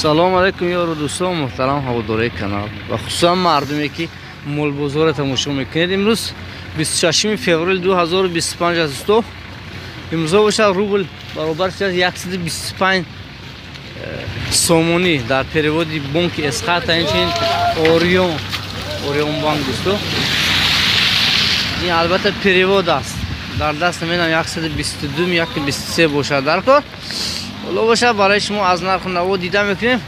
Салом алейкум ёру дӯстон, муҳтарам ҳаводораи канал ва хусусан мардуме ки молбозорро тамошо мекунед. Имрӯз 26 феврали 2025 аст, дӯсто. Имрӯза бошад рубл баробар шудааст 125 сомонӣ дар переводи бонки Эсхата, инчунин Орион банк, дӯсто. Ин албатта перевод аст. Дар даст менам 122 123 бошад дар кор. Ҳоло бошад барои шумо аз нарху наво дида мекунем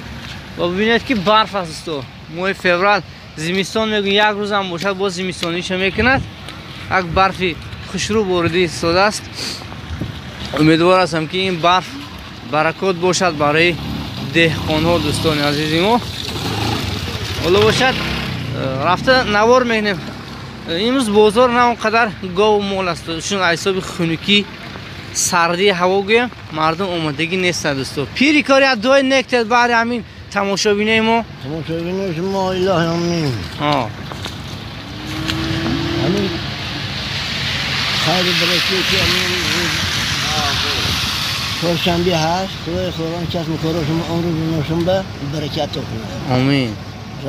ва бибинед ки барф аст, дӯсто. Моҳи феврал зимистон мегӯем, як рӯзам бошад боз зимистониша мекунад. Як барфи хушрӯ борида истодааст. Умедвор ҳастам ки ин барф баракот бошад барои деҳқонҳо, дӯстони азизи мо. Ҳоло бошад рафта навор мекунем. Имрӯз бозор на он қадар гову мол аст, чун аз ҳисоби хунукӣ, сардии ҳаво гӯем, мардум омодагӣ нестанд, дӯсто. Пири кори аз дуои нек тед баҳри ҳамин тамошобинои мо. Тамошобинои шумо илоҳи амин. Ҳамин хайру баракате ки ҳамин чоршанбе ҳаст, худои худованд чашми кори шумо он рӯз ношанбе баракат кунад. Амин.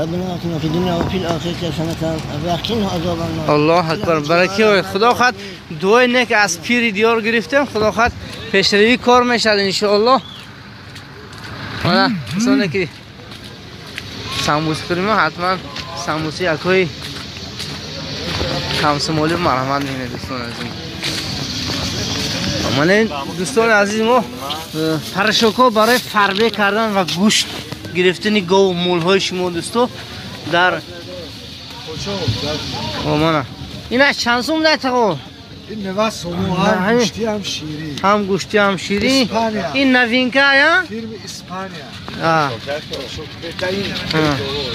ربنا آتنا في الدنيا وفي الآخرة حسنة وقنا عذاب النار. الله اکبر. برکه خدا خواهد دعای نیک از پیر دیار گرفتیم، خدا خواهد پیشروی کار میشد ان شاء الله. حالا کسانی که سمبوس خوریم حتما سمبوسی یکای کمسمالی مرحمت میکنه دوستان عزیز. من دوستان عزیز ما پرشوکا برای فربه کردن و گوشت گرفتن گاو مولهای شما دوستو در مانا این از چند سوم ده تقو؟ این 90 سوم، هم گوشتی هم شیری، هم گوشتی هم شیری. این نوینکا یا؟ فیلم اسپانیا.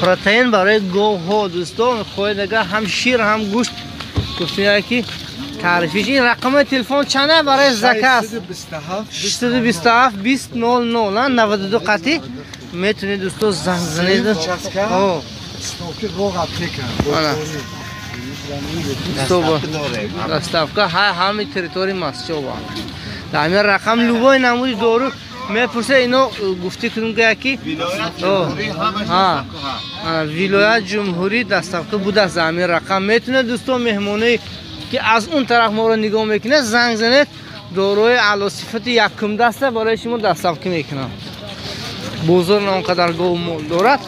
پروتئین برای گاوها دوستو خواهید اگر هم شیر هم گوشت گفتیم که تعریفش. این رقم تلفن چنده برای زکات؟ 627 20 00 92 قطعی میتونید دوستو زنگ زنید. دستافکا همین تریتوری مسجد در همین رقم لوبای نمودی دارو میپرسه. اینو گفتی کنم که ولایت جمهوری دستافکا بود از همین رقم. میتونه دوستو مهمونی که از اون طرف ما رو نگاه میکنه زنگ زنید، داروی اعلی صفت یکم دسته برای شما دستافکا میکنم. بازار نه اونقدر گاو مال دارد،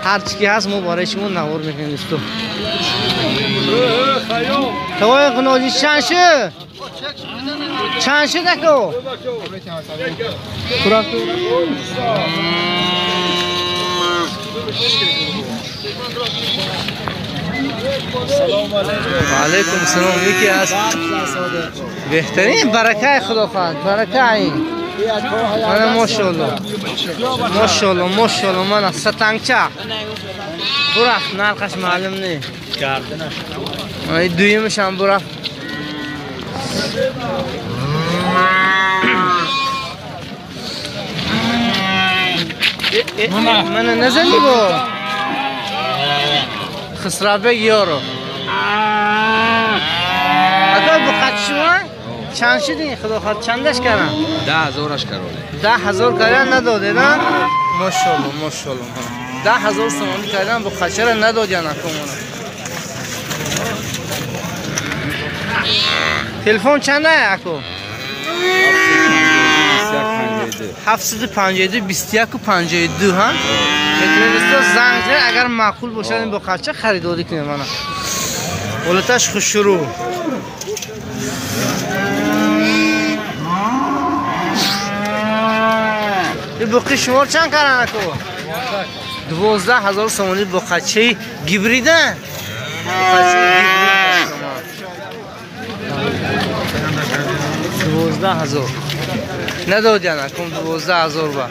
هر چی که هست ما برای شما نوار میکنیم دوستو. توای قناجی چند شد؟ چند شد اکو؟ علیکم السلام. یکی از بهترین برکه خدا خواهد برکه این. من ماشاءالله ماشاءالله ماشاءالله. من ستانچا برفت نرخش معلوم نی. من دویمش هم برفت. من نزنی با خسرابه یارو. اگر بخط شما چند شدی؟ خدا خواهد چندش کردم؟ 10,000 کرده. 10,000 کردن نداده نه؟ ماشاءالله ماشاءالله. 10,000 سومانی کردن با خچره ندادی نکن. تلفن چنده اکو؟ 752 21 52 ها؟ میتونید دوستا زنگ زنید اگر معقول باشد این با خچه خریداری کنید. من ولتش خوشرو. این بقی شما چند کردن اکو؟ 12,000 سومانی بقچه گیبریده. بقچه گیبرید 12,000 ندادی نکن 12,000 با.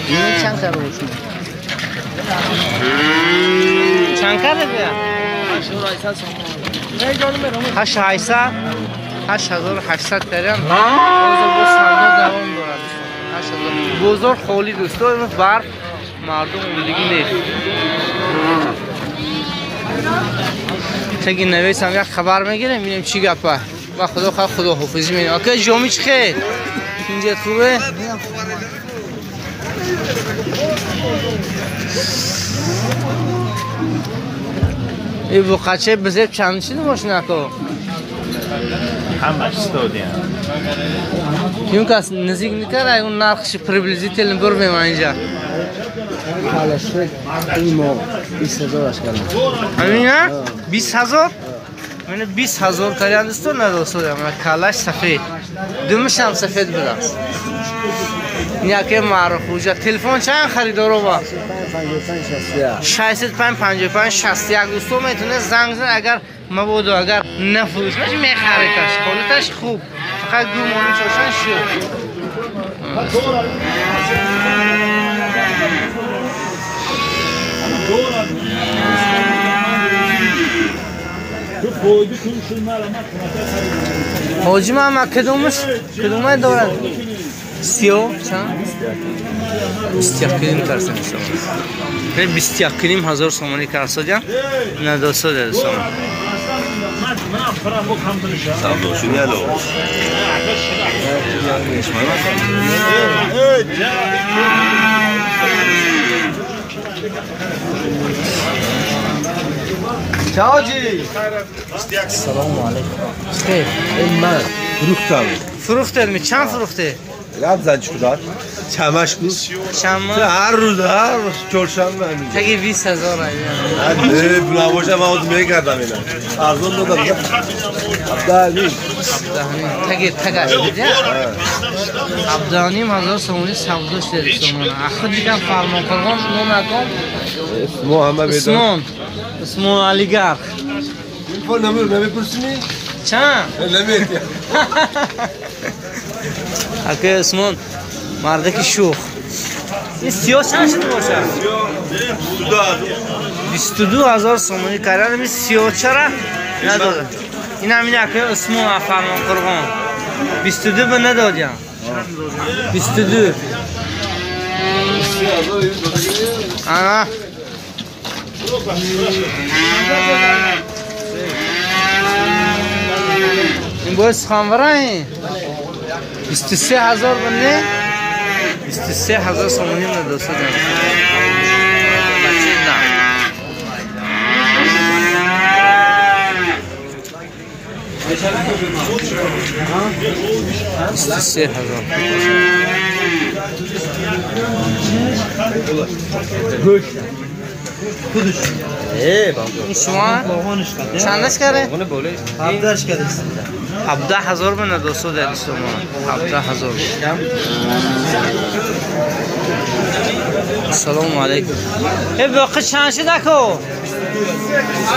این چند کرده باشیم؟ چند کرده بیا؟ 8,800 8,800 کردن. باز سودا دوام دارد. 8,000 بازار خالی دوستا، برف مردم اومدگی نیست. تگی نویس هم یک خبر میگیریم ببینیم چی گپه. و خدا خدا خدا حافظی می‌کنیم. آکه جامی چی خیر؟ اینجا خوبه؟ این بقچه بزرگ چند چیز باشه نکو؟ همش دادیم. کیم کس نزدیک نکرد اون نرخش پریبلیزیتل بر به اینجا. کالسکه این ما 20,000 اش کردم. همینه؟ 20,000؟ من 20,000 کردن دوستان نداشتم. کالش سفید. دمش هم سفید بود. نیاکه معروف وجود تلفن چند خریدارو با 605 55 61 دوستو میتونه زنگ زن اگر مبادا اگر نفروش باشه میخریدش حالتش خوب فقط دو مانو چاشن شد. حاجی محمد کدومش کدومه دارد؟ سیاه چند؟ 21 کرسن سومانی. 21 هزار سومانی کرسادیم. ندوساد سومانی. چاوجی. سلام علیکم. خیر. من فروختم. فروختم. چند فروخته؟ رب زن چقدر؟ چمش بود. چمش؟ هر روز هر روز چهارشنبه همیشه. تگی 20,000 نه بلا من از میکردم اینا. ارزان دادم. 17.5. تگی تگش دیدی؟ 17,500 سومونی سوداش شده سومون. خود دیگه فرمان قربان نام اکم. محمد عثمان. عثمان علیگر. تلفن نمیپرسینی؟ چند؟ نمی‌تی. اگه عثمان مردک شوخ. این سیاه چند شده باشه؟ 22,000 سومونی کردن. این سیاه چرا نداده؟ این هم این اگه عثمان فرمان قربان 22 به ندادیم. 22. آه. این باید سخنوره 23,000 بنده 23,000 سومونی ندوسته دارم. بچه نه 23,000. این شما چندش کرده؟ 17,000 به ندوسته داری شما 17,000. سلام علیکم. ای باقی چند شد اکو؟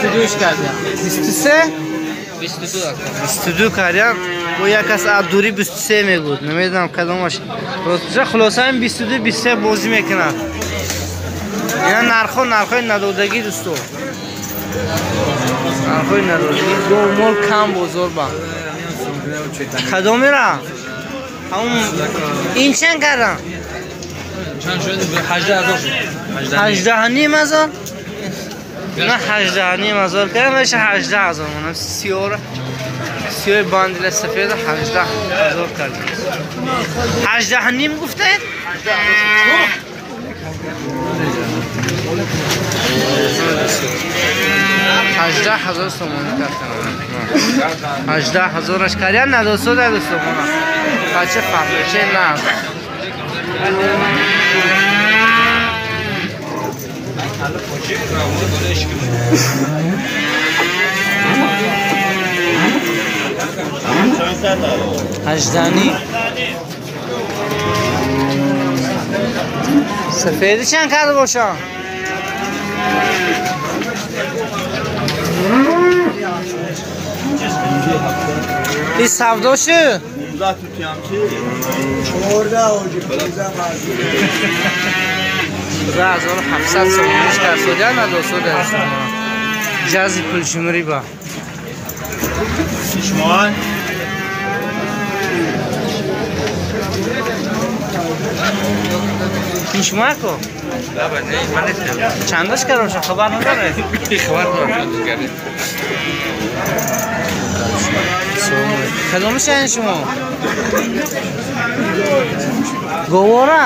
22 کردیم. 23؟ 22 کردیم. با یک از دوری 23 میگود. نمیدونم کدامش. خلاصه این 22 23 بازی میکنن. اینا نرخو نرخوی ندادگی دوستو. نرخوی ندادگی دو مال کم بازار با. کدومی را؟ این چند کردن؟ چند شد؟ 18,000 شد. 18,500؟ نه 18,500 کردم میشه 18,000. منم سیاه باندل سفید 18,000 کردم. 18,5 گفتید؟ 18,000 سومونی کردم. 18,000 کردن ندوسته دوستو من. بچه فهمه نه. 18.5. سفید چند کرده باشم؟ این سودا شد؟ 14,700 سومونیش کرد سودیان ندوسته دارم. جازی پول شمری با. شما این شما کو؟ چندش کردم شما خبر نداره؟ خبر ندارم. کدومش این شما؟ Говора?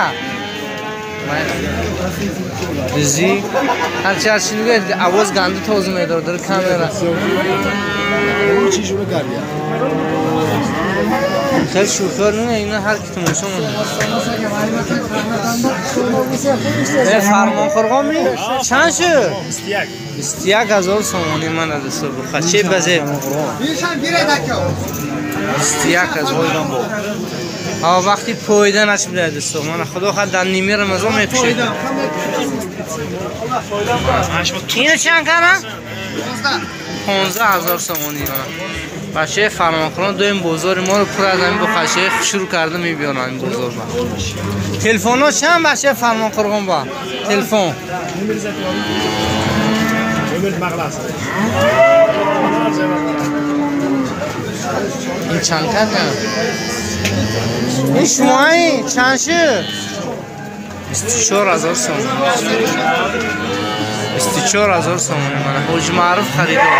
Дизӣ? Ҳарчи ҳарчи мегӯяд, овоз ганду тоза медорад дар камера. Хеле шӯхиёр не, ина ҳар ки тамошо мекунад. Фармон қурғон ми? Чанд шуд? 21 000 сомонӣ ман дӯсто бухачи базе. 21 000. Ҳа вақти пойда нашуда дӯсто. Ман худо хоҳад дар нимаи Рамазон мепӯшед. Ино чанд кардам? 15 000 сомонӣ. Бачаи фармонхӯрон дуюм бозори моро пур аз ҳамин бухачаи шурӯъ карда мебиёранд ин бозор ба. Телефонҳо чанд бачаи фармонқурғон ба? Телефон. Ин чанд кардам? Ин шумои чанд шуд? 24 000 сомонӣ. 24 000 сомонӣ мана Ҳоҷи Маъруф харидор.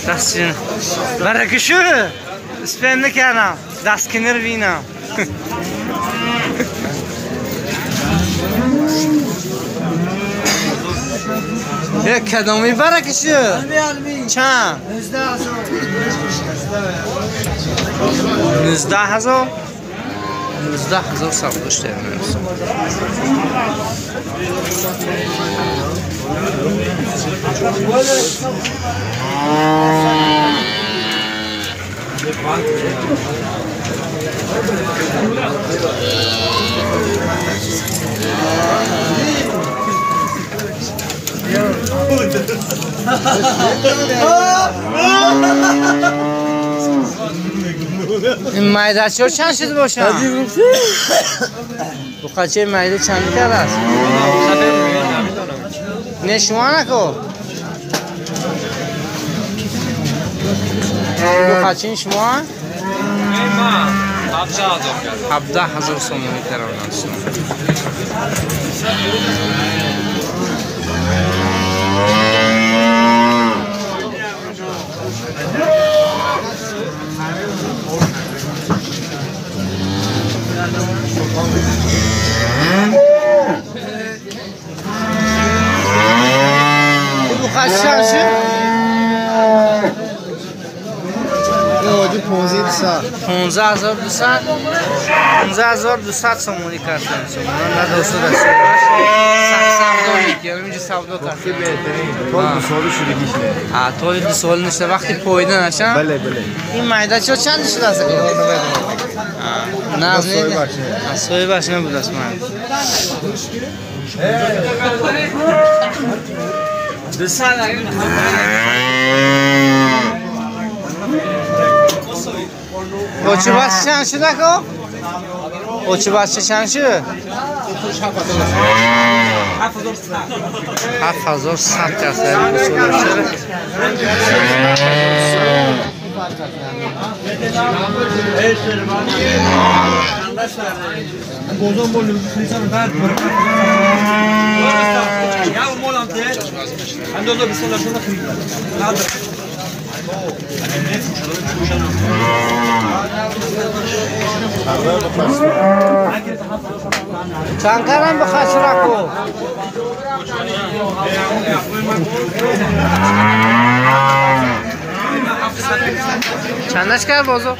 Дастин. Баракашу. Спенди кардам. Дасткинир бинам. Кадоми баракашу? Чанд? 19 000. 19 000 савдо шуда. Ин майдачиҳо чанд шуд бошанд? Бухачаи майда чанд кардааст? Не шумо нако? Бухачин шумо? 17 000 сомонӣ кардананд. Бухач чанд шуд? 15 200. 15200 сомонӣ карданд. На дӯсто расид. Савдо мекунем, инҷо савдо кардем. То 2 соли шудагиш не. А, то 2 сол ништа вақти пойда наша? Бале, бале. Ин майдачиҳо чанд шудааст? На, не. Соҳибаш набудааст ман. 200 Очи бача чанд шуд ако? Очи бача чанд шуд? 7100 каса. Чанд кардам бухачираку? Чандаш кард бозор?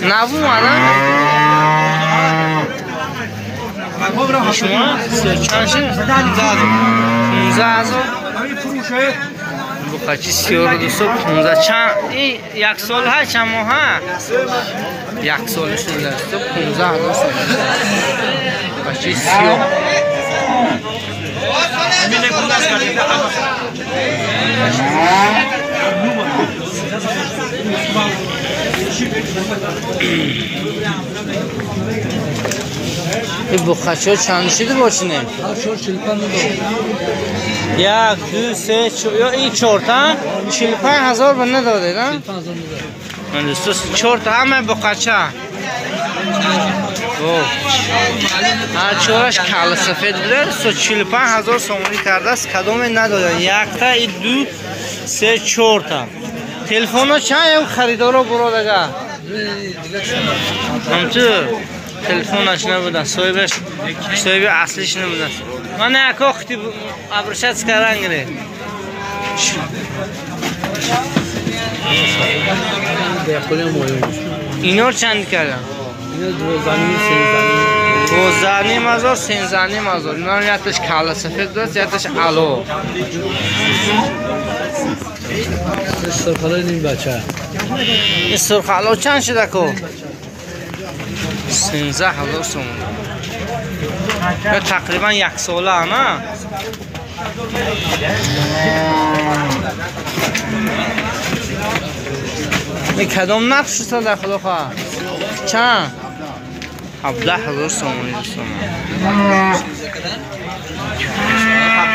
Наву ана? Шумо чанд шуд? 15 000. Бухачи сиёру дӯсто 15 чанд? Ин як сол ҳа чанд моҳ ҳа? Як сол шуда дӯсто 15 000 сомонӣ. Бухачи сиёҳ. Ин бухачиҳо чанд шуда бошине? 1, 2, 3, 4, ин чорта 45 000 ба надодед, а? 45 000 чорта ҳама бухача. Чораш кала сафед буда, 45 000 сомонӣ кардааст. Кадоме надоданд. Якта, и ду, се, чорта. Телефонҳо чанд ям харидоро буродага? Ҳамту телефонаш набуда, соҳибаш, соҳиби аслиш набуда. Ман яко хти обращаться кардан гире. Ино чанд карданд? Ино 12,5 12,5 13,5. Ино якташ кала сафед даст, якташ ало. Сурхало ним бача. Ин сурхало чанд шуда ко? 13 000 сомон. Тақрибан як сола, на? Кадом нарх шуд дар худо хоҳад? Чанд? 17 000 сомонӣ дӯстон.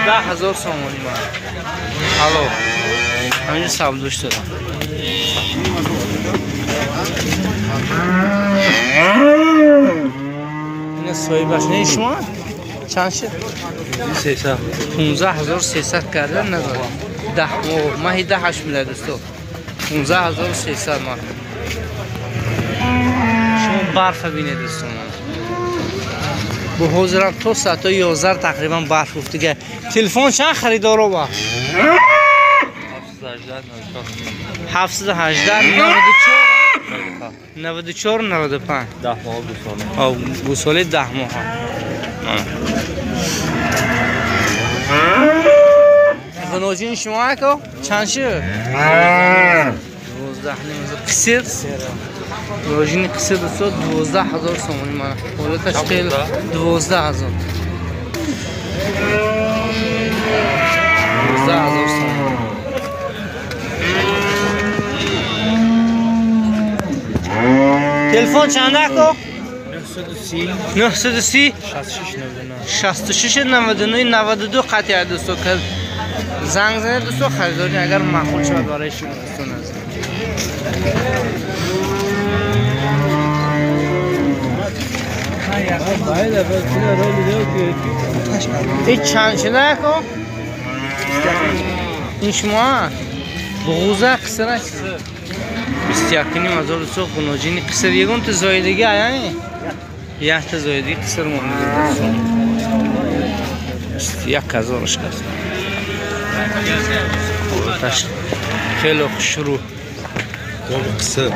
17 000 сомонӣ ман. Алло. Ҳаминҷо савдош дорам. Ина соҳибаш не шумо? Чанд шуд? 300. 15300 кардан надорам. 10 моҳ, маҳи 10 мила дӯсто. 15300 ман. Шумо барфа бинед дӯстон. Бу ҳозирам то соати 11 тақрибан барф уфтига. Телефон чанд харидоро ба? 718 94 94 95. 10 моҳ гусола. Гусолаи 10 моҳ. Ғуноҷини шумо ако чанд шуд? 12,5. Қисир? Ғуноҷини қисир дӯсто 12 000 сомонӣ мана. Ҳолаташ хеле 12 000. 12 000 сомонӣ. Телефон чанд ако? 930 66 99 92 қатъия дӯсто. Занг занед дӯсто, харидорӣ агар маъқул шавад барои шумо дӯстон азиз. Ин чанд шуда ако? Ин шумо буғуза қисира 21,5 дӯсто. Ғуноҷини қисир ягон та зоидагӣ аяни? Якта зоидагӣ қисир монда дӯстон. 21 000 шкаст. Хеле хушрӯ. Қисир.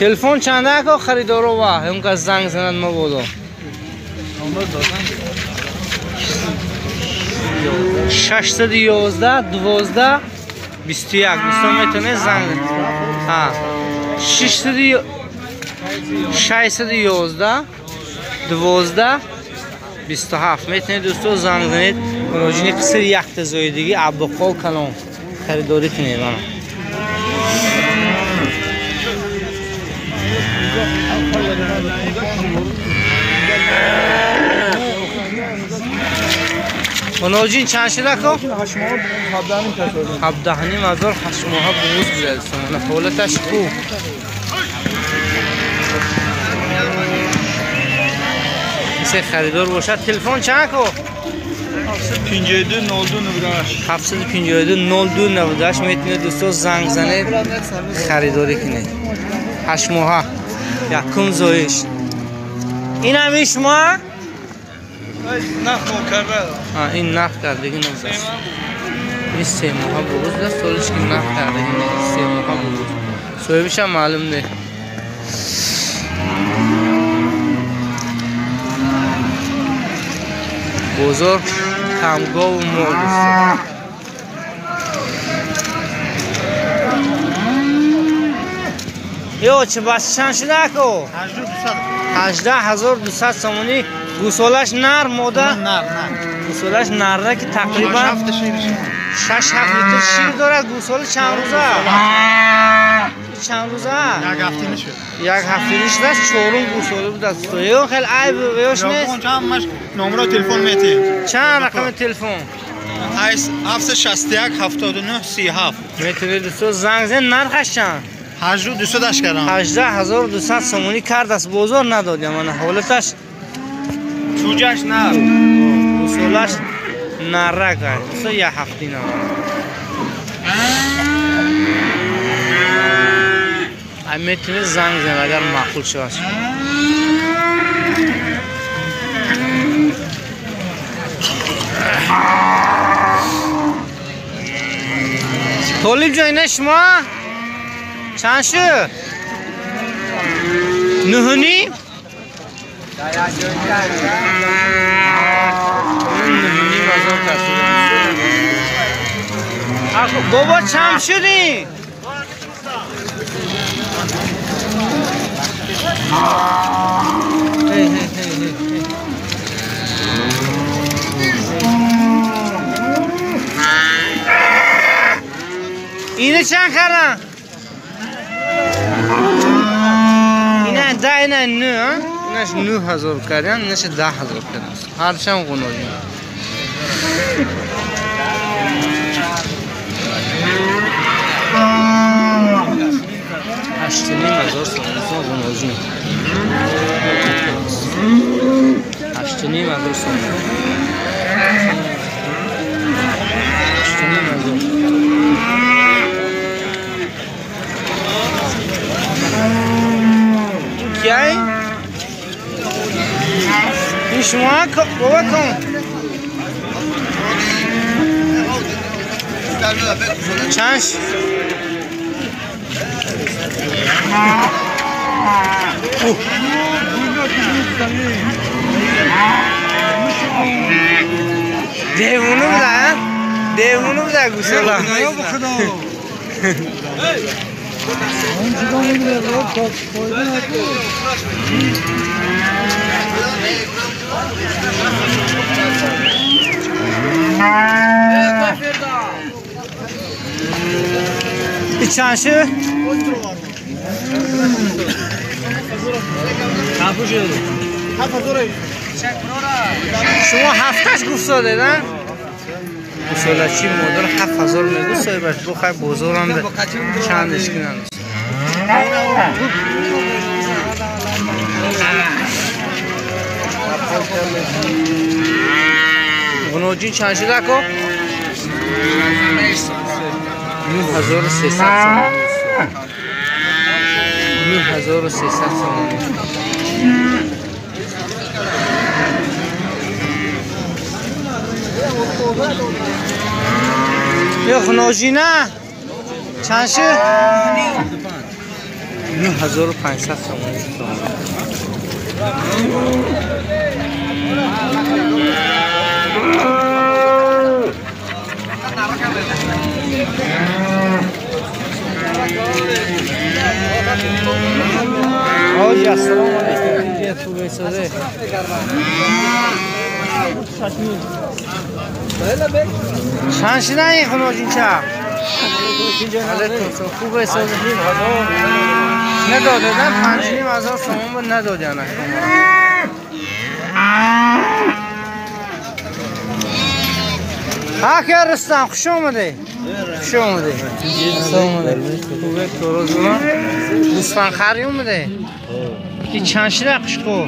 Телефон чанд ако харидоро ва? Ҳамка занг занад мабодо. 611 12 21. Дӯстон метавонед занг занед. 611 12 27 метавонед дӯсто занг занед. Муроҷини қисир якта зоидагӣ Абдуқол калон харидорӣ кунед. Мана. Муноҷин чанд шуда ко? 17,5 8 моҳа буғуз буда дӯстон. Ҳолаташ хуб. Касе харидор бошад телефон чанд ко? 752 02 98. 752 02 98 метавонед дӯсто занг занед, харидорӣ кунед. 8 моҳа якум зоиш. Ин ҳами шумо? Нарх карда. Ин нарх кардагӣ набудааст. Ин се моҳа буғуз аст, солиш ки нарх кардагӣ не, се моҳа буғуз. Соҳибашам маълум не. Бозор камгову мол дӯстон. Ё чӣ бас чанд шуда ако? 18200 сомонӣ. Гусолаш нар мода? Нар, нар. Гусолаш нарра ки тақрибан 6-7 литр шир дорад. Гӯсола чанд рӯза? Чанд рӯза? Як ҳафта шуд. Як ҳафта шудааст, чорум гӯсола будааст. Ё хеле айб ёш нест? Ҳамаш номро телефон метиҳем. Чанд рақами телефон? 761 79 37. Метавонед дӯсто занг зан. Нархаш чанд? 8200 кардам. 18200 сомонӣ кардааст, бозор надодям. Ана ҳолаташ чӯҷаш нар. Гӯсолаш нарак аст. Дӯсто як ҳафта намад. Метавонед занг зан агар маъқул шавад. Толиб ҷон, ина шумо чанд шуд? 9.5? 9.5 ҳазор кас. Бобо чанд шудӣ? اینه چند کردن؟ اینه ده، اینه نه، اینش 9000 کردن، اینش 10000 کردن. هرچند قناعی. 8500 сомонӣ ғуноҷин. 8500 сомонӣ. 8500. Кияй? Ин шумо бобо кун. Чанд? Девона буда, девона буда гӯсола. Чанд шуд? Шумо ҳафташ гуфтодед, а? Гӯсолачи модар 7000 мегӯ соҳибаш, бухай бозорам чандеш кунанд. Ғуноҷин чанд шуд ако? 9300 сомонӣ. 9300 сомонӣ. Ё ғуноҷина чанд шуд? 9500 сомонӣ. Ҳоҷи ассалому алайкум. Чанд шуда ин ғуноҷинча? Алайкум салом. Хуб ҳастед? Надодед, 5500 сомон буд, надодед. Ака Рустам, хуш омадед. Хуш омадед. Салом алайкум. Хубе корозуна? Гӯсфандхарӣ омадед? Ки чанд шуда қушқор?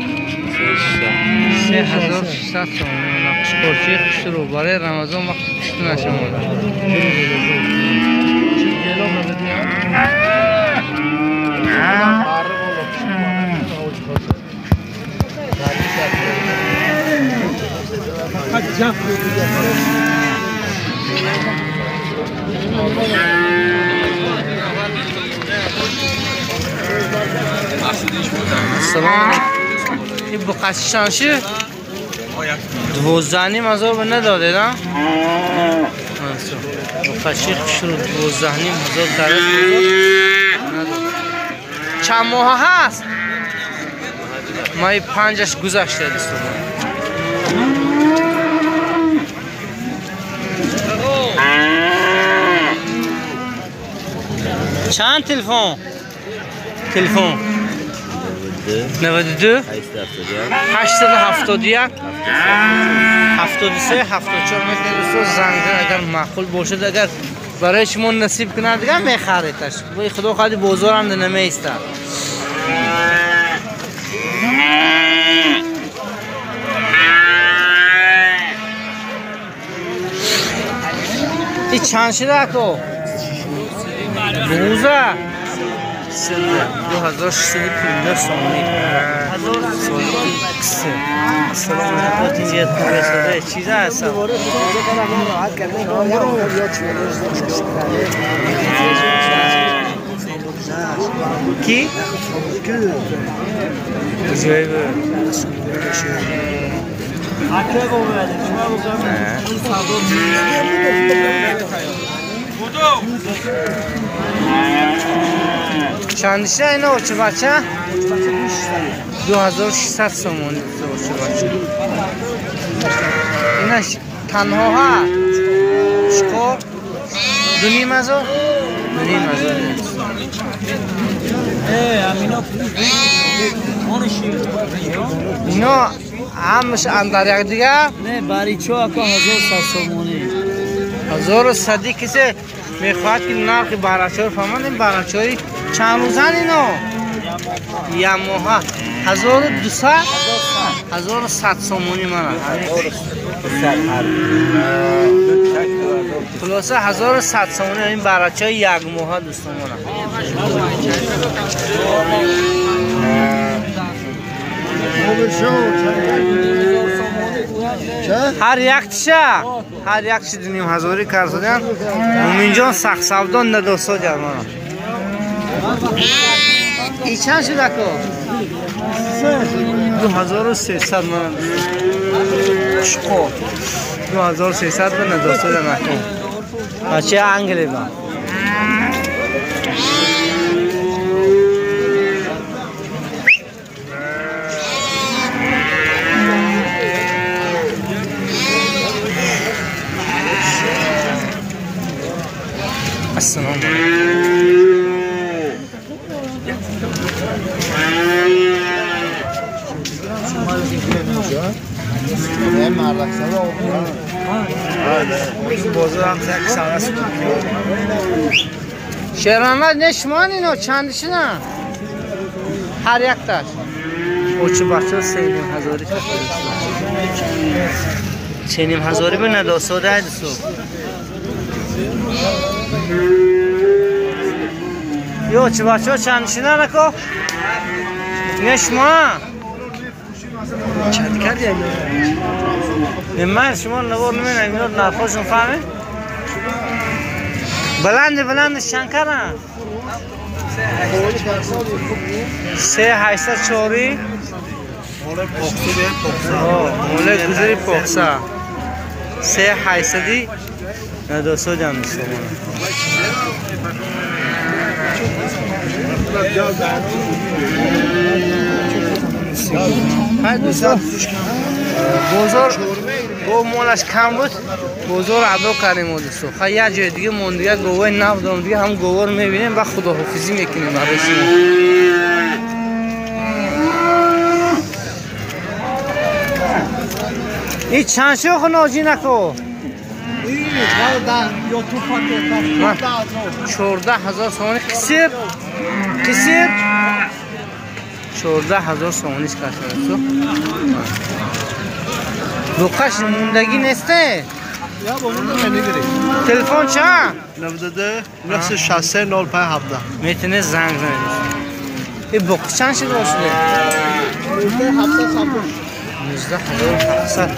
3600 сомон. Қушқорчии хушрӯ барои Рамазон вақти кушта нашавад. Салом. Ин буқаси чанд шуд? 12,500 ба надодед, а? Буқаши хушрӯ 12,500 дараст надод. Чанд моҳа ҳаст? Моҳи панҷаш гузашта дӯстон. Чанд телефон? Телефон 92 871 73 74 метавонед дӯстон занг занед агар маъқул бошад, агар барои шумо насиб кунад дигар мехаридаш. Худо хоҳад бозор ҳам намеистад. این چند شده اکو؟ 19 2650 سومانی. سلام علیکم. چیزا هستم. کی؟ کجایی بود؟ چند شده اینا اوچه بچه؟ 2600 سومانی اوچه بچه. اینا تنها ها شکار 2,500 2,500. اینا همش اندر یک دیگه؟ نه باری چو اکا 1100 سومانی. 1100 کسی میخواد که نرخ برچار فهمند. این برچاری چند روزن اینا؟ یه ماه. 1200 1100 سومانی من. خلاصه 1100 سومانی این برچای یک ماه دوستان من. هر یک تیشه هر یک چی 2,500 کار مومین جان سخت سودا ندوستا جان. ای چند شد اکو؟ 2300 من. چقدر 2300 به ندوستا جان اکو. بچه انگلی با. السلام علیکم. شیرمحمد نشمان اینا چند شدن؟ هر یک تاش اوچه بچه 3,500 3,500 به نداساده دوستو. یو چه بچه چند شدن اکو؟ نشما چند کردی؟ من شما نوار نمینم اینا نرخاشون فهمه؟ بلند بلند چند کردن؟ 3,804 مول گذری پخسه 3,800 نداسا جان دوستان. دوستان بازار با مالش کم بود بازار ادا کردیم دوستان. خیلی یه جای دیگه مون دیگه گوه نبودم دیگه هم گوه رو میبینیم و خداحافظی میکنیم برای شما. این چند شو ناجی نکو؟ 14,000 سومانی قصر قصر 14,000 سومانی کشد. بوقش موندگی نیسته؟ تلفن چند؟ 92 963 05 17 میتونه زنگ زنید. این بوق چند شده باشه؟ 19,700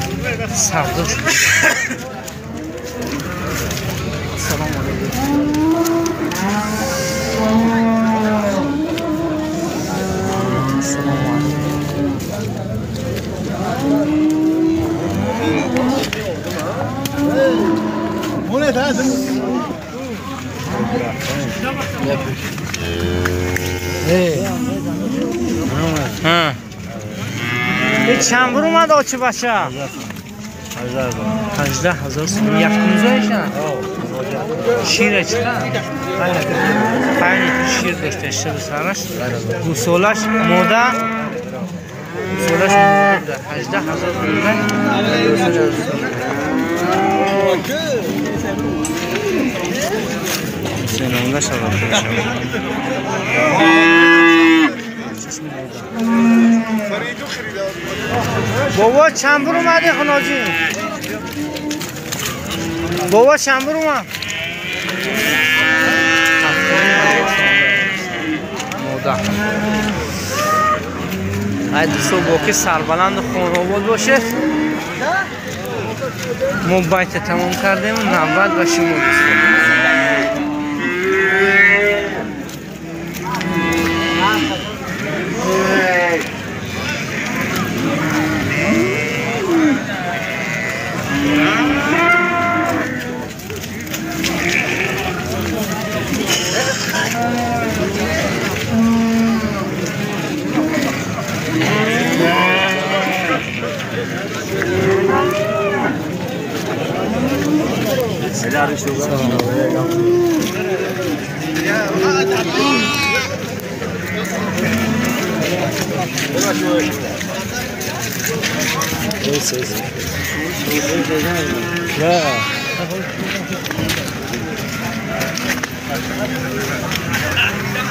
سودا شد. سلام علیکم. سلام علیکم. چند بر اومد آچه بچه؟ 18,000 سوم. یک کنزایشن؟ Шира чӣ? 5 литр шир дошта шир сараш. Гусолаш мода. Гусолаш мода 18,000 рубл. Сенонда шава. بابا چند بر اومدی خناجی؟ بابا چند بر اومد؟ ای دوستو باقی سربلند خانواد باشه. ما بیت تمام کردیم و نوبت به شما دوستان.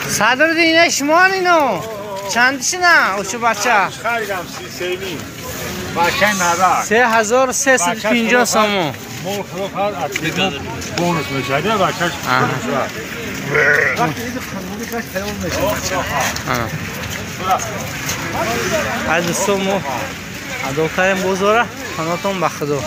صدر دینه شما اینو چند نه اوچو بچه خریدم 3 بچه ندار 3350 سامو مول خلاف هر بونس میشه بچه‌ش از دوستو ما ادا کردیم بزرگ خاناتون به خدا.